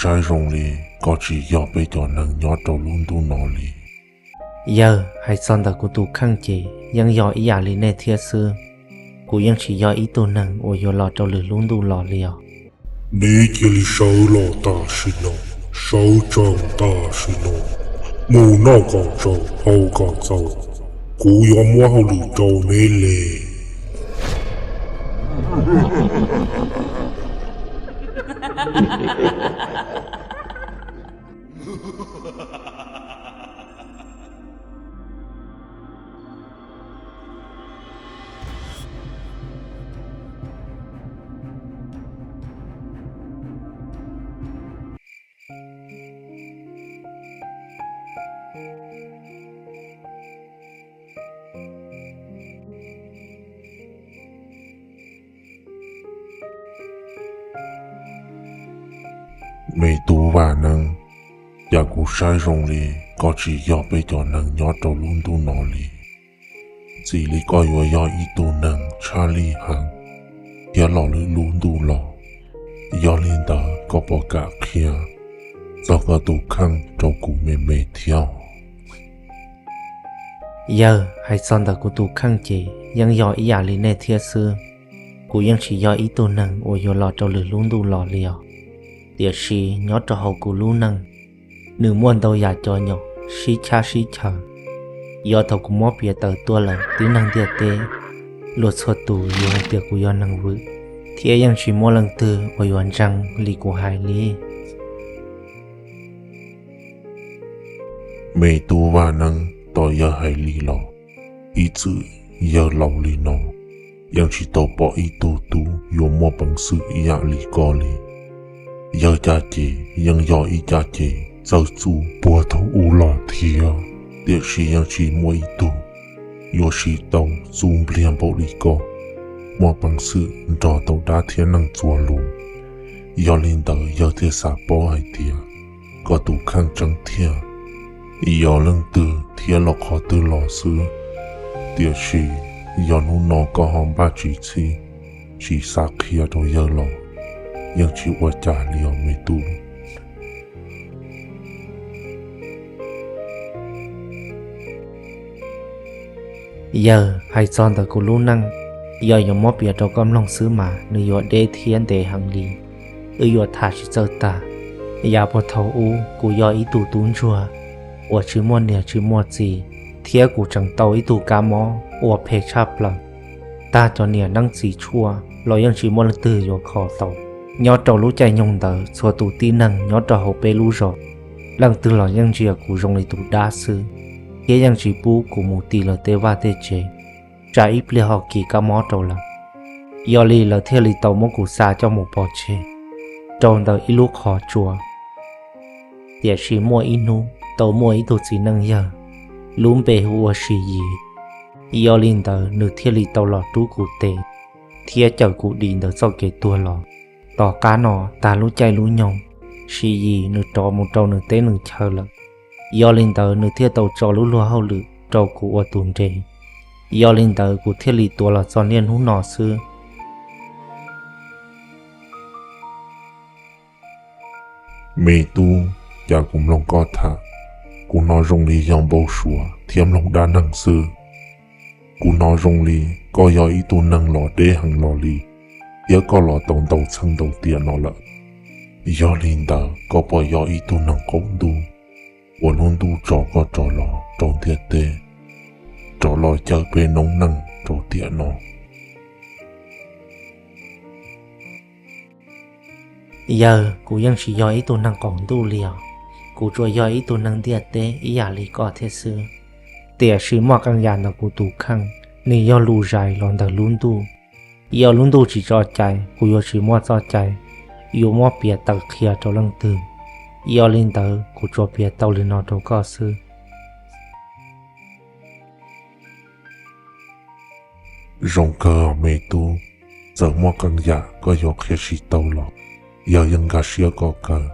saib zoo li koj tsis yog peb cov neeg nyob rau lub ntuj no li. Yawg, hais txog ntawm kuv tus kheej ces yeej yog ib yam li nej thiab xwb. Kuv yeej tsis yog ib tug neeg uas yuav los rau lwm lub ntuj los li os. Neb cia li sawv los tam sim no, sawv tsees tam sim no, mus noj kom tsaus haus kom txaus, kuv yuav muab hauj lwm rau neb li. Me tub Vaj Neeb, cas kuv saib zoo li koj tsis yog peb cov neeg nyob rau lub ntuj no li. Ntxim li koj yuav yog ib tug neeg tshaj lij heev thiab los lwm lub ntuj los. Yog li ntawd koj puas kam qhia txog koj tus kheej rau kuv me me thiab? Yawg, hais txog ntawm kuv tus kheej ces yeej yog ib yam li nej thiab xwb. Kuv yeej tsis yog ib tug neeg uas yuav los rau lwm lub ntuj los li os. Tiam sis nyob rau hauv kuv lub neej, nws muaj ntau yam cov nyom sib chab sib chaws. Yog thaum kuv muab piav tawm tuaj lawm tib neeg ntiaj teb, luag txhua tus yuav hais tias kuv yog neeg vwm, thiab yeej tsis muaj leej twg uas yuav ntseeg li kuv hais li. Me tub Vaj Neeb, tos yawg hais li los, ib txwm yawg laus li no, yeej tsis tau pom ib tug tub yuav muaj peev xwm ib yam li koj li. Yawg caj ces yeej yog ib caj ces txawj txuj puag thaum ub los thiab, tiam sis yeej tsis muaj ib tug yuav siv tau txuj npliag npaum li koj, muaj peev xwm nrog tau dab thiab neeg txuas lus. Yog li ntawd yawg thiaj xav paub hais tias koj tus kheej tseeb thiaj yog leej twg thiab los qhov twg los xwb. Tiam sis yog hnub no koj ho npaj tsis txhij, tsis xav qhia rau yawg los yeej tsis ua cas li os me tub. Yawg, hais txog ntawm kuv lub neej, yog yuav muab piav rau koj mloog xwb mas nws yuav deb thiab ntev heev li, wb yuav tham tsis txawj tag. Yav puag thaum ub kuv yog ib tug tub ntsuag uas tsis muaj niam tsis muaj txiv, thiab kuv tseem tau ib tug kab mob uas phem tshaj plaws. Tag cov niam leej txiv tshuaj los yeej tsis muaj leej twg yuav kho tau. Nyob rau lub caij nyoog ntawd txhua tus tib neeg nyob rau hauv peb lub zos, leej twg los yeej ntsia kuv zoo li tus dab xwb, thiab yeej tsis pub kuv mus ti lawv tej vaj tej tsev, tsam ib pliag ho kis kab mob rau lawm. Yog li lawv thiaj li tau muab kuv xa coj mus pov tseg rau ntawm ib lub qhov tsua. Tiam sis muaj ib hnub tau muaj ib tug txiv neej yawg, lub npe hu ua Sis Yis. Yog li ntawd nws thiaj li tau los rub kuv tes thiab cawm kuv dim ntawm txoj kev tuag los. Tom qab no tag lub caij lub nyoog, Sis Yis nws rov mus rau nws teb nws chaw lawm. Yog li ntawd nws thiaj tau tso lub luag hauj lwm rau kuv ua tus nres. Yog li ntawd kuv thiaj li tuav los txog niaj hnub no xwb. Me tub, cas kuv mloog koj tham, kuv hnov zoo li yog npau suav thiab mloog dab neeg xwb. Kuv hnov zoo li koj yog ib tug neeg los deb heev los li, thiab koj los tau ntau txheej ntau tiam no lawm. Yog li ntawd koj puas yog ib tug neeg qaum ntuj uas lub ntuj tso koj rov los rau ntiaj teb, rov los cawm peb noob neej rau tiam no? Yawg, kuv yeej tsis yog ib tug neeg qaum ntuj li os. Kuv tsuas yog ib tug neeg ntiaj teb ib yam li koj thiab xwb. Tiam sis muaj qee yam ntawm kuv tus kheej, nws yog lus zais los ntawm lub ntuj. Yog lub ntuj tsis tso cai, kuv yuav tsis muaj txoj cai yuav muab piav tawm qhia rau leej twg. Yog li ntawd kuv tsuas piav tau li no rau koj xwb. Zoo kawg me tub, txawm muaj qee yam koj yuav qhia tsis tau los yawg yeej nkag siab koj kawg.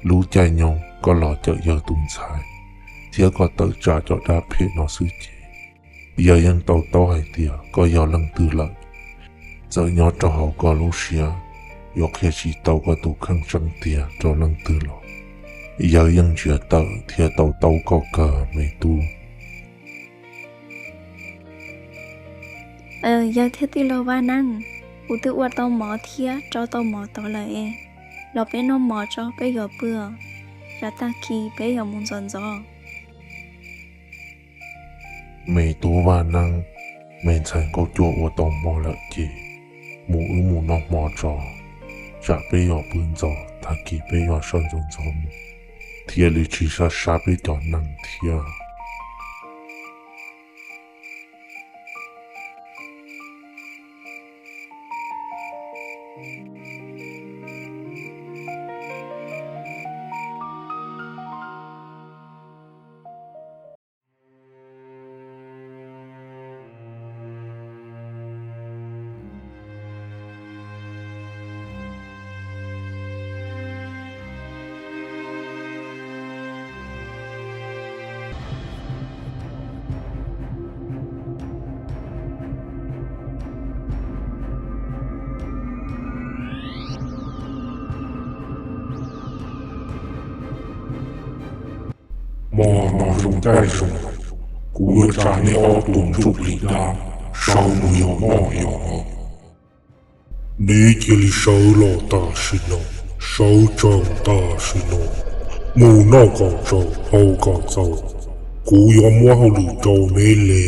Lub caij nyoog koj los cawm yawg tus ntxhais, thiab koj tawm tsam cov dab phem no xwb ces yawg yeej to taub hais tias koj yog leej twg lawm. Txawm nyob rau hauv koj lub siab, yuav qhia tsis tau koj tus kheej tseeb tiag rau leej twg los yawg yeej nrhiav tawm thiab tau taub koj kawg me tub. Yawg thiab tij laug Vaj Neeb, kuv twb ua tau mov thiab rau tau mov tod lawm es, los peb noj mov tso peb yuav pw, tsam tag kis peb yuav mus ntxov ntxov. Me tub Vaj Neeb, me ntxhais Nkauj Cuaj ua tau hmo lawm ces mus wb mus noj hmo tso, tsam peb yuav pw ntxov tag kis peb yuav sawv ntxov ntxov mus, thiaj li tsis sab sab peb cov neeg thiab. Hmo no zoo caij zoo, kuv yuav tsa neb ob tug ntsuj plig dab sawv mus yos noj yos haus. Neb cia li sawv los tam sim no, sawv tsees tam sim no, mus noj kom tsaus haus kom txaus, kuv yuav muab hauj lwm rau neb li.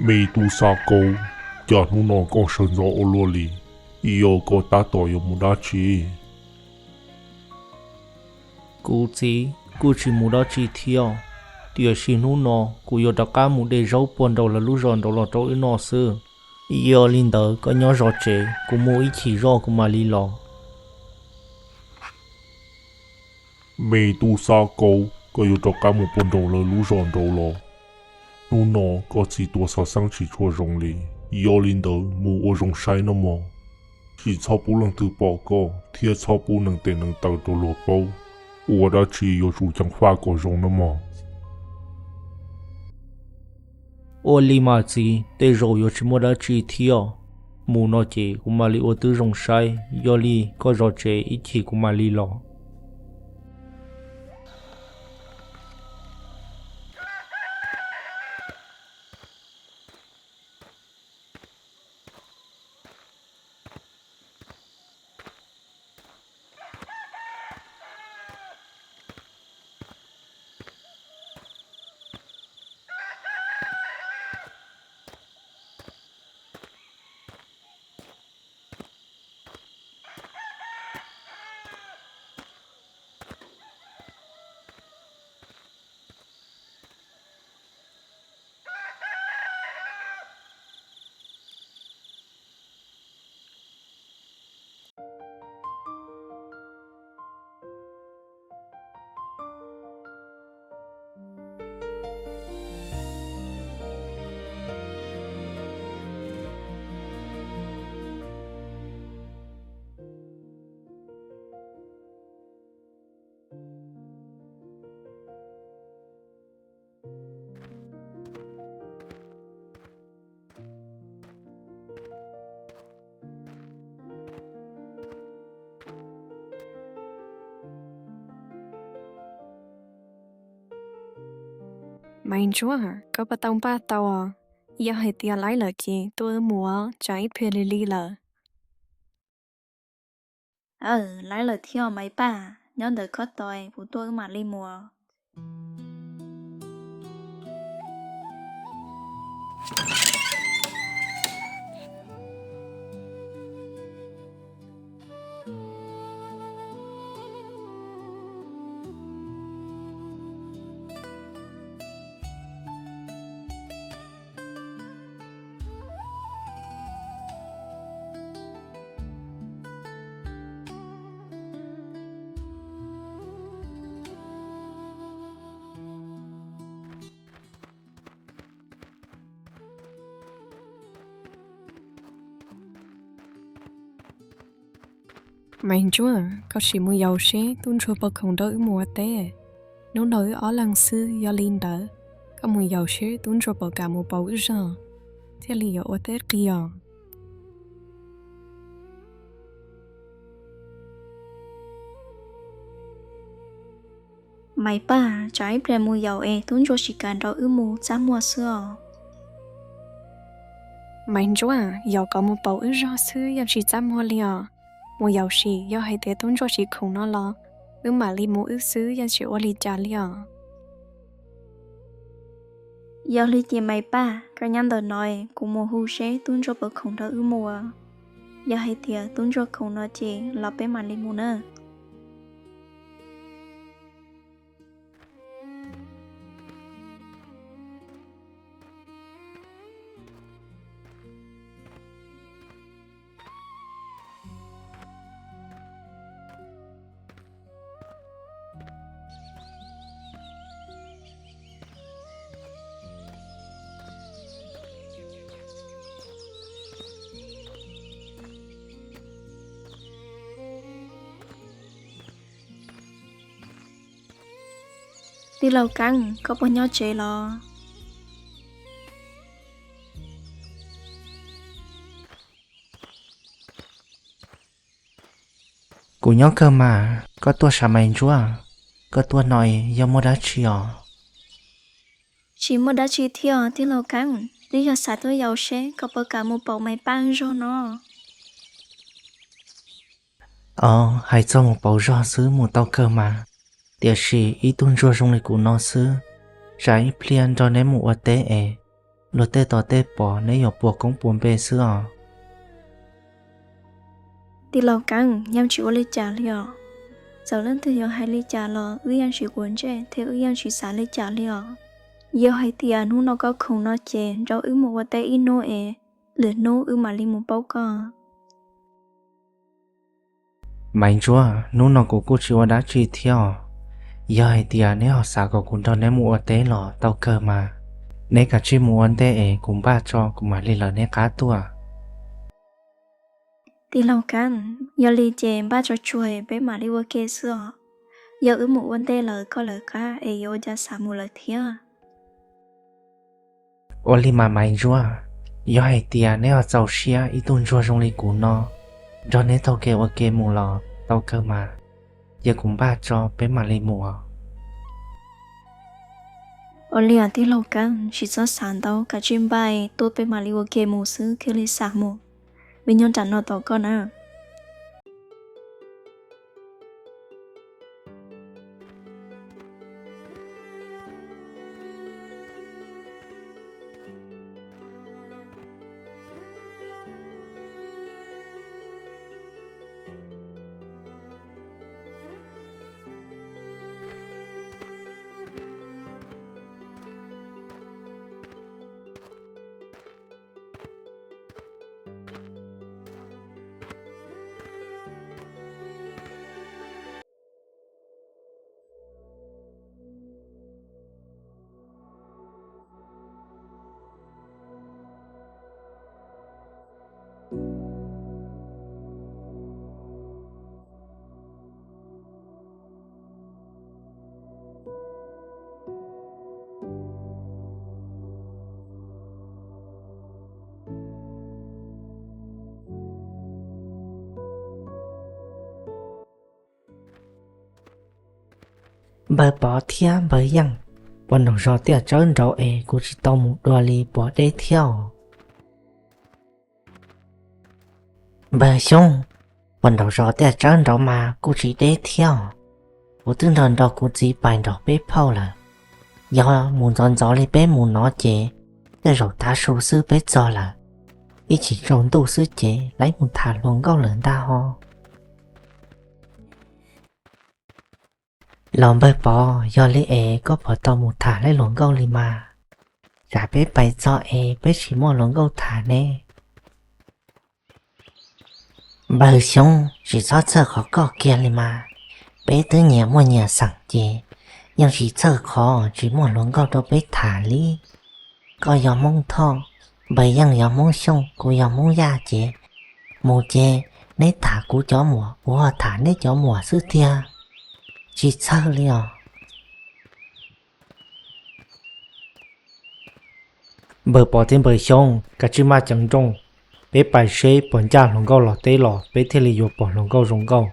Me tub Xab Kaub, cas hnub no koj sawv ntxov ua luaj li? Yog koj tab tom yuav mus dab tsi? Kuv txiv, kuj tsis mus dab tsi thiab, tiam sis hnub no kuv yuav rov qab mus de zaub puag nraum lawv lub zos nraud los rau wb noj xwb. Yog li ntawd koj nyob zov tsev, kuv mus ib chim zoj kuv mam li los. Me tub Xab Kaub, koj yuav rov qab mus puag nraum lawv lub zos nraud los? Hnub no koj txiv tuav xov xeeb tsis tshua zoo li, yog li ntawd mus ua zoo saib no mog. Tsis txhob pub leej twg pom koj thiab txhob pub neeg tes neeg taw rau luag paub. Ua dab tsi yuav tsum ceev faj kom zoo no mog. Ua li mas txiv, tej zaum yuav tsis muaj dab tsi thiab. Mus no ces kuv mam li ua tib zoo saib, yog li koj zov tsev ib chim kuv mam li los. Maiv Ntsuab, koj puas tau npaj tau? Yog hais tias laib lawm ces tuaj wb mus, tsam ib pliag lig lig lawm. Laib lawm thiab Maiv Paj, nyob ntawm koj tos kuv tuaj wb mam li mus. Maiv Ntsuab, koj sim mus yaus seb tub ntsuag puas khoom nrog wb mus ua teb. Hnub no wb ob leeg xwb, yog li ntawd koj mus yaus seb tub ntsuag puas kam mus pauv wb zog, thiaj li yuav ua teb qis os. Maiv Paj, tsam ib pliag mus yaus es tub ntsuag tsis kam nrog wb mus txaj muag xwb os. Maiv Ntsuab, yaus kom mus pauv wb zog xwb yeej tsis txaj muag li os. Mus yaus sim, yog hais tias tub ntsuag tsis khoom no los wb mam li mus wb xwb yeej tsis ua li cas li os. Yog li ces Maiv Paj, koj nyob ntawm no, kuv mus hu seb tub ntsuag puas khoom nrog wb mus. Yog hais tias tub ntsuag khoom no ces los peb mam li mus na. Tij laug Keeb, koj puas nyob tsev los? Kuv nyob kawg mas, koj tuaj sav Maiv Ntsuab, koj tuaj no yog muaj dab tsi os? Tsis muaj dab tsi thiab tij laug Keeb, twb yog xav tuaj yaus seb koj puas kam mus pauv Maiv Paj zog no. Os, hais txog mus pauv zog xwb mus tau kawg mas, tiam sis ib tug ntsuag zoo li kuv no xwb, tsam ib pliag nrog neb mus ua teb es luag tej tos tej pom neb yuav puas koob puas npe xwb os. Tij laug Keeb, yeej tsis ua li cas li os. Txawm leej twg yuav hais li cas los wb yeej tsis quav ntsej thiab wb yeej tsis xav li cas li os. Yog hais tias hnub no koj khoom no ces nrog wb mus ua teb ib hnub es lwm hnub wb mam li mus pauv koj. Maiv Ntsuab, hnub no kuv kuj tsis ua dab tsi thiab os. Yog hais tias neb ho xav kom kuv nrog neb mus ua teb los tau kawg mas. Neb kav tsij mus ua ntej es kuv npaj tso kuv mam li lawv neb qab tuaj. Tij laug Kab, yog li ces npaj tso tsuag peb mam li ua ke xwb os. Yog wb mus ua ntej lawv koj lawv qab es yuav ua cas xav mus lawv thiab. Ua li mas Maiv Ntsuab, yog hais tias neb ho txaus siab ib tug ntsuag zoo li kuv no nrog neb taug kev ua ke mus los tau kawg mas. Cia kuv npaj tso peb mam li mus os. Ua li os tij laug Kab, tsis txhob xav ntau, kav tsij npaj tuaj peb mam li ua ke mus xwb thiaj li xav mus. Vim nyob nram no tos koj na. Npawg Pov thiab npawg Yeej, puas nraum zos Tiaj Tsawb nraud es kuv tsis tau mus dua li puas deb thiab os? Npawg Xyoob, puas nraum zos Tiaj Tsawb nraud mas kuj tsis deb thiab os. Kuv twb nrog nrog kuv txiv pais nrog peb phauj lawm. Yog mus ntxov ntxov li peb mus no ces tej zaum tav su xwb peb txog lawm. Ib chim tsaus ntuj xwb ces lawv mus tham hluas nkauj lawm ntag ho. Los npawg Pov, yog li es koj puas tau mus tham lawv hluas nkauj li mas? Tsam peb pais txog es peb tsis muaj hluas nkauj tham ne. Npawg Xyoob, tsis txhob txhawj qhov koj kiag li mas. Peb twb nyias muaj nyias xeem ces yeej tsis txhawj qhov tsis muaj hluas nkauj rau peb tham li. Koj yog Hmoob Thoj, npawg Yeej yog Hmoob Xyooj, kuv yog Hmoob Yaj ces mus ces neb tham kuv cov muam, kuv ho tham neb cov muam xwb tiag. Tsis txhawj li os. Npawg Pov thiab npawg Xyoob, kav tsij maj ceev nrooj, peb pais seb puas ncaj hluas nkauj los teb los peb thiaj li yuav pom hluas nkauj zoo nkauj.